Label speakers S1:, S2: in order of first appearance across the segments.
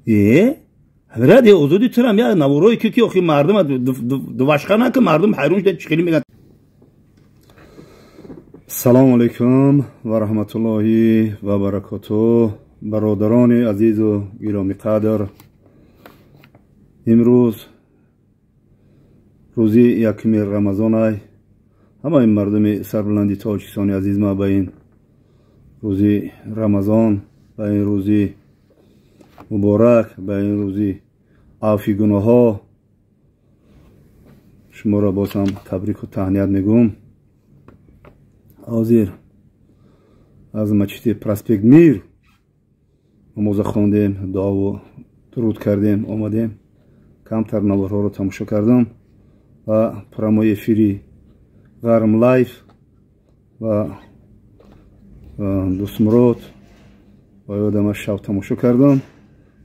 S1: Радио Озодӣ турам як наворое ки охи мардум дувашқа наки мардум ҳайрон шуда чӣ хеле мегӯянд.
S2: Салому алайкум ва раҳматуллоҳи ва баракоту, бародарони азизу гиромиқадр. Имрӯз рӯзи якуми Рамазонай. Ҳамаи мардуми сарбуланди Тоҷикистони азиз ма ба ин рӯзи Рамазон, ба ин рӯзи муборак, ба ин рӯзи афви гуноҳҳо шуморо боз ҳам табрику таҳният мегӯм. Ҳозир аз мачиди Проспект Мир намоза хондем, дуову дуруд кардем, омадем, камтар наворҳоро тамошо кардам ва прямой эфири Ғарм Лайф ва Дӯстмурод ва ёдама шаб тамошо кардам.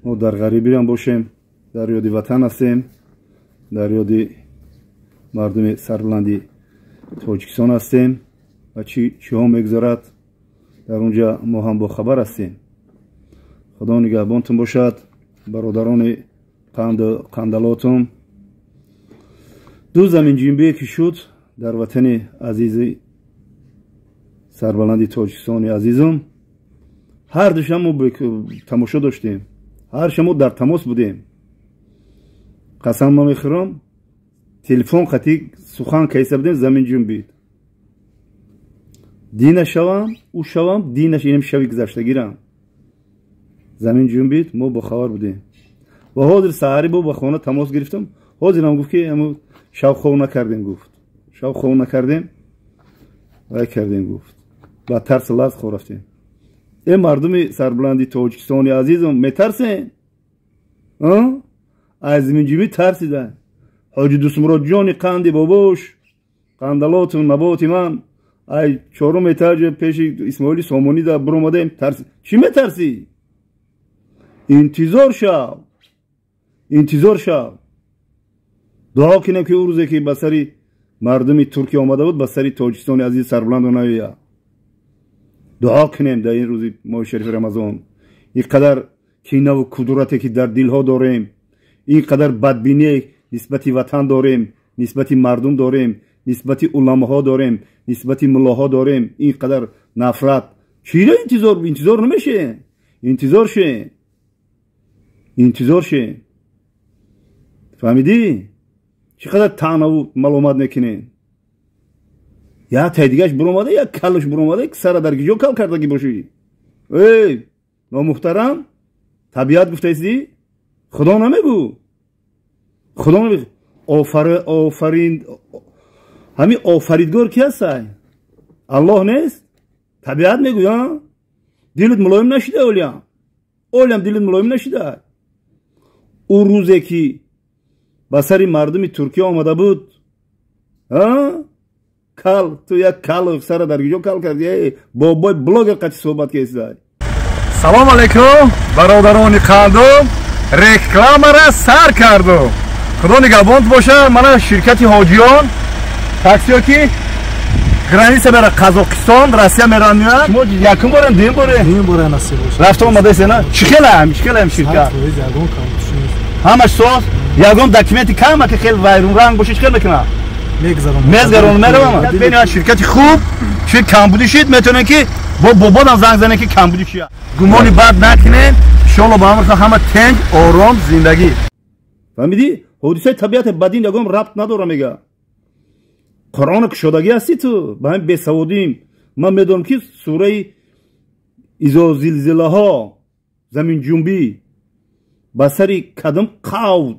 S2: Мо дар ғарибиам бошем, дар ёди ватан ҳастем, дар ёди мардуми сарбуланди Тоҷикистон ҳастем ва чиҳо мегузарад дар он ҷа мо ҳам бохабар ҳастем. Худо нигаҳбонтон бошад, бародарони қанду қандалотум. Ду заминҷунбие ки шуд дар ватани азизи сарбаланди Тоҷикистони азизум, ҳар душам мо тамошо доштем, ҳар шамо дар тамос будем. Қасам ма мехӯрам, телефон қатӣ сухан кайса будем, замин ҷунбид. Дина шавам, ӯ шавам, динаш инам шави гузаштагирам. Замин ҷунбид, мо бохабар будем. Ва ҳозир саҳарӣ бо ба хона тамос гирифтам. Ҳозирам гуфт ки шаб хов накардем, гуфт. Шаб хов накардем, вай кардем, гуфт. Ба тарс ларз хов рафтем. Э мардуми сарбуланди Тоҷикистони азизум, метарсен? Аз заминҷунбӣ тарсида. Ҳоҷи Дӯстмуродҷони қанди бобош, қандалоту наботи ман, ай чорум этаж пеши Исмоили Сомонӣ да биромадаем, тарс. Чӣ метарсӣ? Интизор шав, интизор шав. Дуо кунем ки ӯ рӯзе ки ба сари мардуми Туркия омада буд, ба сари Тоҷикистони азиз сарбуланду наояд. Дуо кунем дар ин рӯзи моҳи шарифи Рамазон. Ин қадар кинаву кудурате ки дар дилҳо дорем, ин қадар бадбиние нисбати ватан дорем, нисбати мардум дорем, нисбати уламоҳо дорем, нисбати муллоҳо дорем, ин қадар нафрат. Чиро интизор? Интизор намешем, интизор шем, интизор шем. Фаҳмидӣ? Чӣ қадар таънаву маломат мекунем? Як тай дигаш биромада, як калаш биромада, сара дар киҷо кал кардагӣ бошӣ? Эй номуҳтарам, табиат гуфтаистӣ? Худо намегӯ, Худо намегӯ. Офарин, ҳамин офаридгор ки ҳастай? Аллоҳ нест? Табиат мегӯя? Дилат мулоим нашида? Олиям, олиям дилат мулоим нашида? Ӯ рӯзе ки ба сари мардуми Туркия омада буд, кал ту як кал сара дар киҷо кал кардӣ? Бобои блогер қати суҳбат кестай.
S3: Салом алейкум, бародарони қандум, рекламара сар кардум. Худо нигаҳбонт боша. Мана ширкати Ҳоҷиён таксиё ки граница мера Қазоқистон, Россия меран меяд. Шумо якум борем, дуюм боре?
S4: Дуюм боре насиб боша.
S3: Рафта омадаисе на? Чӣ хелам, чӣ хелам ширкат? Ҳамаш соз? Ягон документи кама ки хел вайрунранг боша, чӣ хел мекунад? Мегзарон, меравам. Бени ширкати хуб, чӣ камбудӣ шид, метавонем ки бо бободам занг занем ки камбудӣ чия. Гумони бад накунем, иншоалло ба амр ҳама тенҷ, ором зиндагӣ.
S1: Фаҳмидӣ? Ҳодисаи табиат ба дин ягон рабт надора, мега. Қуръоно кушодагӣ ҳастӣ ту, ба ҳамин бесаводим. Ман медонам ки сураи изо зилзилаҳо, заминҷунбӣ ба сари кадом қавм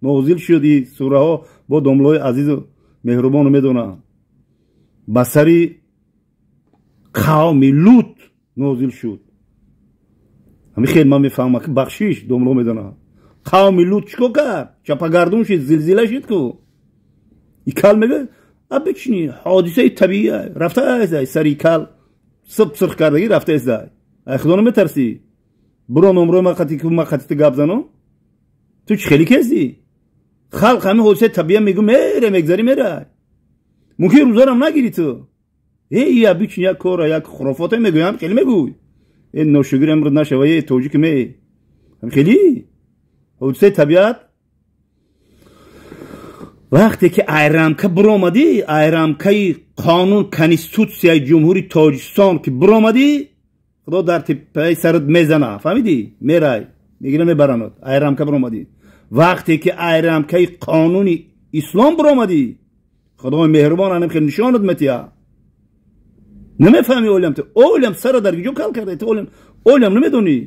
S1: нозил шуд, ин сураҳо бо домлои азизу меҳрубону медонанд. Ба сари қавми Лут нозил шуд. Ҳамин хел ман мефаҳмам ки бахшиш домло медонанд. Қавми Лут чӣ кор кард? Чапагардун шид, зилзила шид ку. Икал мегӯяд, обычный ҳодисаи табиӣ рафта аст, сари кал сиб сирх кардагӣ рафта аст. Ай худо наметарсӣ? Биро номрои ман қати ки ман қатите гап занам? Ту чӣ хеле кестӣ? Халқ ҳамин ҳодисаи табиӣ мегӯ мере мегзарӣ мерай. Мумкин рӯзарам нагирӣ ту. Э и обычный як кора, як хурофоте мегӯям, хеле мегӯй. Э ношукр амр нашава, э тоҷик ме. Хеле? Ҳодисаи табиат вақте ки айрамка биромадӣ, айрамкаи қонун конститутсияи ҷумҳурии Тоҷикистон ки биромадӣ, худо дар теппаи сарат мезана, фаҳмидӣ? Мерай, мегира мебаранад. Айрамка биромадӣ. Вақте ки айрамкаи қонуни ислом биромадӣ, худои меҳрубон анам хел нишонат метия. Намефаҳми олям ту. Олям сара дар куҷо кал карда? Ту олям намедонӣ.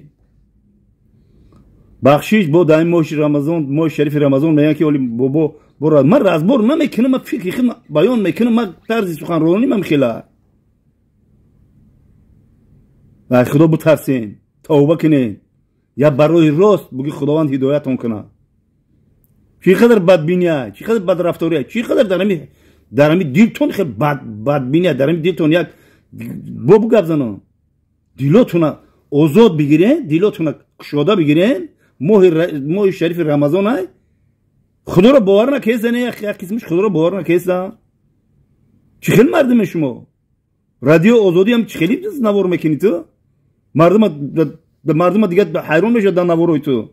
S1: Бахшиш бо дар моҳи Рамазон, моҳи шарифи Рамазон мегӯянд ки оли бобо бора. Ман разбор намекунам, ман фикри худ баён мекунам, ман тарзи суханронӣ ман хела. Аз Худо бутарсем, тавба кунем. Я барои рост буги Худованд ҳидоятон кунад. Чӣ қадар бадбиния, чӣ қадар бадрафтория, чӣ қадар дар ҳами дилтон хел бадбиния, дар ҳами дилтон як бобу гап занон. Дилотуна озод бигирен, дилотуна кушода бигирен. Моҳи шарифи Рамазон ай Худоро бовар накесдан, як қисмиш Худоро бовар накесдан. Чӣ хел мардуме шумо? Радио Озодӣ ҳам чӣ хели навор мекунӣ ту? Мардума дигар ҳайрон мешавад дар наворои ту.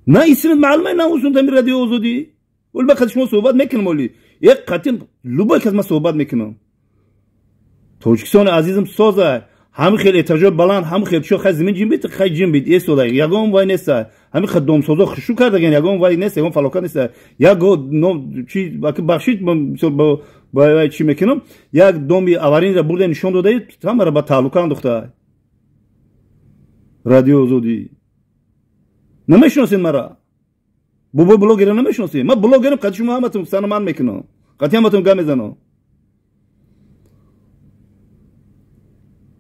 S1: На исмит маълуме, на усун тами Радио Озодӣ. Оли ман қати шумо суҳбат мекунам, оли як қати любой кас ман суҳбат мекунам. Тоҷикистони азизам соза, ҳами хел этажои баланд, ҳами хел чо хай зимин ҷимбид, хай ҷимбид, эсода, ягон вай неста. Ҳами хел домсозо хушу кардаген, ягон вай неста, ягон фалокат неста. Як чи бахшид, вай чи мекунам, як доми аваринро бурда нишон додаед, ҳамаро ба таҳлука андохта. Радио Озодӣ. Намешиносед мара? Бобои блогера намешиносед? Ман блогерам, қати шумо ҳаматон сана ман мекунам. Қати ҳаматон гап мезанам.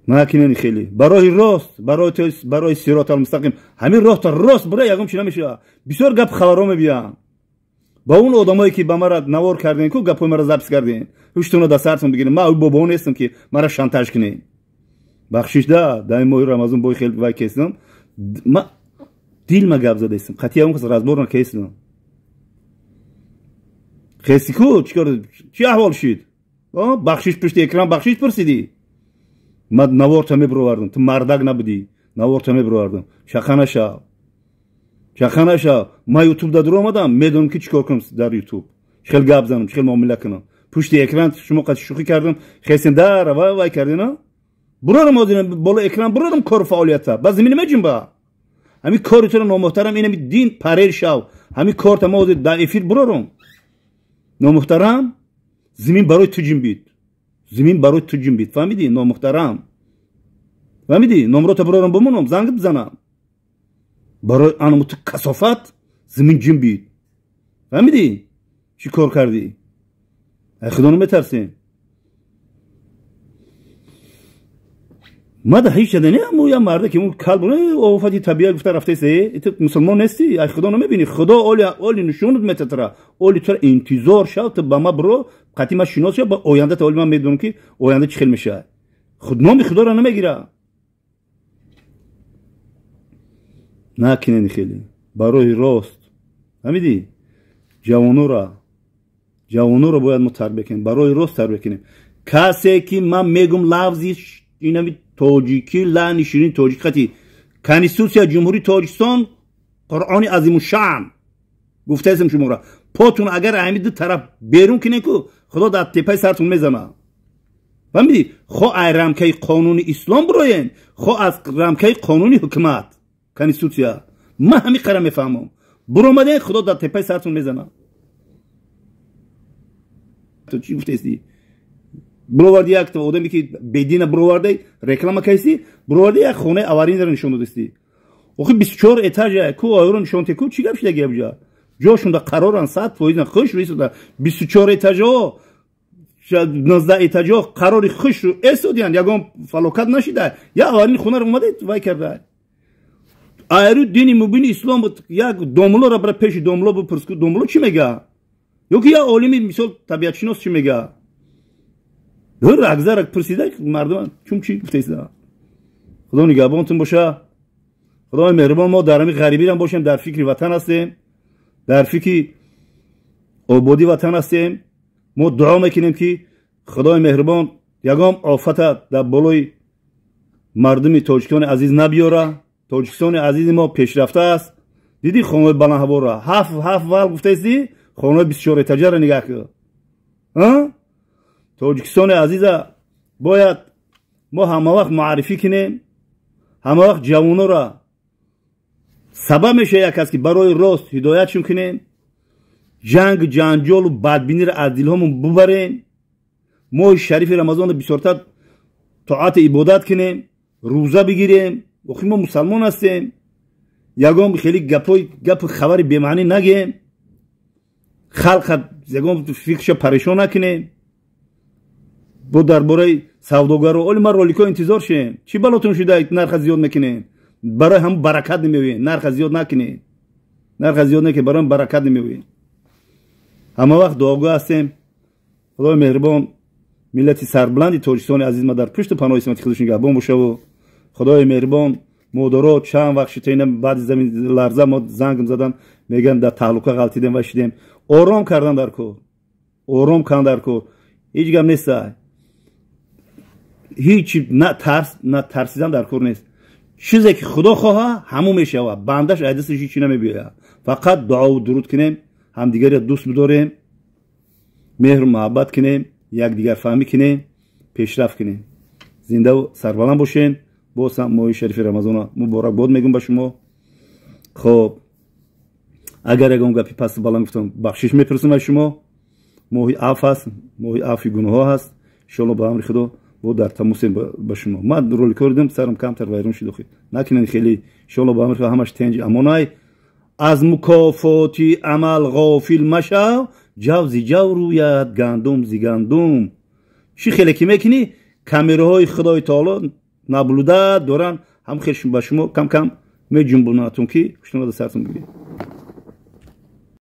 S1: Накунед хеле. Барои рост, барои сироти мустақим. Ҳамин роҳта рост бура ягон чи намешавад. Бисёр гап хабарҳо мебиям. Ба он одамое ки ба мара навор кардем, ку гапҳои мара запис кардем, ҳуштонро дар сартон бигирем. Ман ӯ бобо нестам ки мара шантаж кунед. Бахшиш да, дар ин моҳи Рамазон бой хел вай кестам. Ма дилма гап задастам. Қатъи ягон кас разбор накестам. Хести ку чикор, чи аҳвол шид? Бахшиш пушти экран бахшиш пурсидӣ. Ман наворта мебировардам, ту мардак набудӣ, наворта мебировардам. Шақа нашав. Шақа нашав. Ман ютуб да дур омадам, медонам ки чикор кунам дар ютуб. Чӣ хел гап занам, чӣ хел муомила кунам. Пушти экран шумо қати шӯхӣ кардам, хестем дара вай вай кардина. Бурорам озина боло экран, бурорам кору фаъолията. Ба замин меҷунба. Ҳамин кори туро номуҳтарам, инами дин парер шав. Ҳамин корта ма озир дар эфир бурорам. Номуҳтарам, замин барои ту ҷунбид. Замин барои ту ҷунбид. Фаҳмидӣ? Номуҳтарам. Фаҳмидӣ? Номрота бурорам бимонам, занг бизанам. Барои анаму ту касофат замин ҷунбид. Фаҳмидӣ? Чӣ кор кардӣ? Ай Худо наметарсем. Ма да ҳеҷ чизе не, аммо як марде ки он кал буд, офати табиат гуфта рафтаи, ту мусулмон нестӣ, ай Худо намебинӣ. Худо оли нишонат метад тура, оли тура интизор шав, ту ба ма биро, қатъи ма шинос шав, ба оянда та оли ман медонам ки оянда чӣ хел мешавад. Худ номи Худоро намегира. Накунед хеле. Барои рост. Фаҳмидӣ? Ҷавонора бояд мо тарбия кунем, барои рост тарбия кунем. Касе ки ман мегум лафзи инами тоҷикӣ, лаъни ширини тоҷикӣ қати конститутсия ҷумҳурии Тоҷикистон, Қуръони азимушшаън гуфтаистам шуморо. Потун агар ҳамин ду тараф берун кунед ку, Худо дар теппаи сартон мезанад. Фаҳмидӣ? Хо ай рамкаи қонуни ислом бироен, хо аз рамкаи қонуни ҳукумат, конститутсия. Ман ҳамин қара мефаҳмам. Биромаден, Худо дар теппаи сартон мезанад. Ту чӣ гуфтаистӣ? Бироварди як одаме ки бедина бировардай, реклама кайси, бироварди як хонаи аваринро нишон додистӣ. Охи 24 этажа ку айро нишон те ку чӣ гап шидаги абҷа? Ҷошунда қароран 100% хуш рӯисода 24 этажо, 19 этажо қарори хуш рӯ эсодиян, ягон фалокат нашида. Я аварин хонаро омада вай карда. Айру дини мубини ислом як домлоро бара пеши домло бипурс ку домло чӣ мега? Ё ки як олими мисол табиатшинос чӣ мега? Рагзарак пурсида мардум чун чӣ гуфтаиста. Худо нигаҳбонтон боша. Худои меҳрубон, мо дар ҳамин ғарибиам бошем, дар фикри ватан ҳастем, дар фикри ободии ватан ҳастем. Мо дуо мекунем ки Худои меҳрубон ягон офата дар болои мардуми тоҷикистони азиз набиёра. Тоҷикистони азизи мо пешрафта аст. Дидӣ хонаҳои баландҳавора ҳафт вал гуфтаисти, хонаҳои 24 этажара нигаҳ кун. Тоҷикистони азиза бояд мо ҳама вақт муаррифӣ кунем, ҳама вақт ҷавонора сабаб мешавад як кас ки барои рост ҳидоятшон кунем, ҷанг, ҷанҷолу бадбиниро аз дилҳомон бубарем, моҳи шарифи Рамазонро бисёртар тоати ибодат кунем, рӯза бигирем. Охи мо мусалмон ҳастем, ягон хеле гапи хабари бемаънӣ нагем, халқа ягон фикрша парешон накунем. Бо дар бораи савдогаро оли ман роликҳо интизор шем. Чӣ балотон шуда нарха зиёд мекунем? Барои ҳам баракат намеоем, нарха зиёд накунем, нарха зиёд накунем, барои баракат намеоем. Ҳама вақт дуогӯ ҳастем. Худои меҳрубон миллати сарбуланди Тоҷикистони азиз ма дар пушту паноҳи исмати худаш нигаҳбон бошаву Худои меҳрубон модаро чанд вақт шитаина баъди замин ларза мо зангм задан, мегӯям дар таҳлука ғалтидем ва шидем. Ором кардан дар кор, ором кардан дар кор, ҳеҷ гап неста, ҳеҷ на тарс, на тарсидан дар кор нест. Чизе ки Худо хоҳа ҳамун мешавад, бандаш аз дасташ ҳеҷ намебиёяд. Фақат дуову дуруд кунем, ҳамдигарро дӯст бидорем, меҳру муҳаббат кунем, якдигарфаҳмӣ кунем, пешрафт кунем. Зиндаву сарбаланд бошем. Боз ҳам моҳи шарифи Рамазона муборакбод мегӯм ба шумо. Хоб, агар ягон гапи пасту баланд гуфтам, бахшиш мепурсам аз шумо. Моҳи аф аст, моҳи афи гуноҳҳо ҳаст. Иншоалло ба амри Худо бо дар тамосем ба шумо. Ман роликҳо дидам, сарам камтар вайрон шуд. Охи накунед хеле, иншоалло ба амри Худо ҳамаш тенҷи амонай. Аз мукофоти амал ғофил машав, ҷав зи ҷав рӯяд, гандум зи гандум. Чӣ хеле ки мекунӣ, камераҳои Худои таоло наблюда доранд, ҳам хел ба шумо кам кам меҷунбонатон ки хушнуда сартон бигиред.